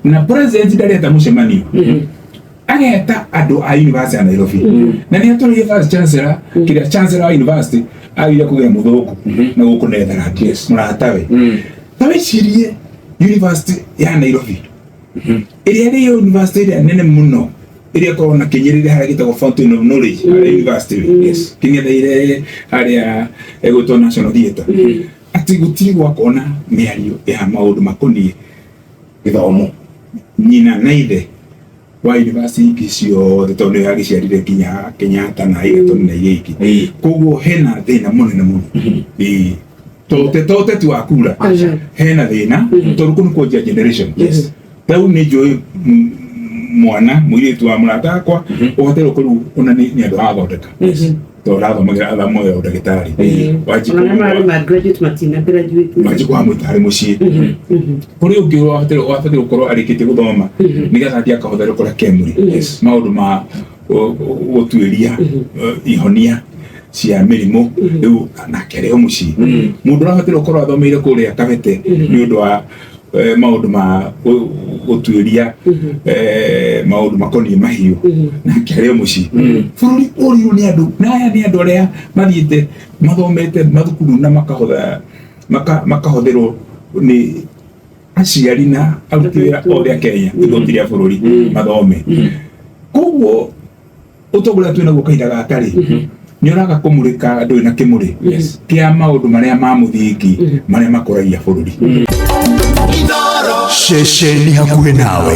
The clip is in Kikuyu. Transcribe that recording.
Na president ndareta mũcemanio, ageta andũ a university ya Nairobi, na nĩ atũrĩire vice chancellor, kĩrĩa chancellor wa university agire kũgĩra mũthũngũ na gũkũ Netherlands. Mũratawe, ta wĩcirie university ya Nairobi, ĩrĩa ĩrĩ university ĩrĩa nene mũno, ĩrĩa ĩkoragwo na kĩnyĩrĩre harĩa gĩtagwo Fountain of Knowledge, harĩa university kĩng'etheire harĩa ĩgwĩtwo National Theatre, atĩ gũtirĩ gwakona mĩario ya maũndũ makoniĩ gĩthomo. Nyina na ithe wa university ingĩ ciothe, tondũ nĩyo yagĩciarire nginya Kenyatta na Egerton na iria ingĩ. Koguo hena thĩna mũnene mũno. Ĩĩ. To ũteti wa kura. Hena thĩna tondũ kũu nĩ kwanjia generation. Rĩu nĩ njũĩ mwana mũirĩtu wa mũrata wakwa ũbataire kũrĩu ona nĩ andũ arathondeka, tondũ arathomagĩra athomaga ũndagĩtarĩ. Wanjikũ. Ona marĩ ma graduate matina graduate. Wanjikũ wa mũitarĩ mũciĩ kũrĩ ũngĩ wabataire gũkorwo arĩkĩtie gũthoma nĩgetha athiĩ akahũthĩra kũrĩa Kemri maũndũ ma gũtuĩria ihonia cia mĩrimũ, rĩu nake arĩ o mũciĩ. Mũndũ ũrabataire gũkorwo athomeire kũrĩa Kabete nĩ ũndũ wa maũndũ ma gũtuĩria maũndũ makoniĩ mahiũ, nake arĩ o mũciĩ. Bũrũri ũrirwo nĩ andũ, na aya nĩ andũ arĩa mathiĩte mathomete mathukuru na makahotha makahũthĩrwo nĩ aciari na aruti wĩra othe a Kenya, igoti rĩa bũrũri mathome. Koguo ũtongoria twĩ naguo kahinda gaka rĩ, nĩ ũraga kũmũrĩka ndũrĩ na kĩmũrĩ kĩa maũndũ marĩa ma mũthingi marĩa makũragia bũrũri. Ceceni hakuhĩ nawe.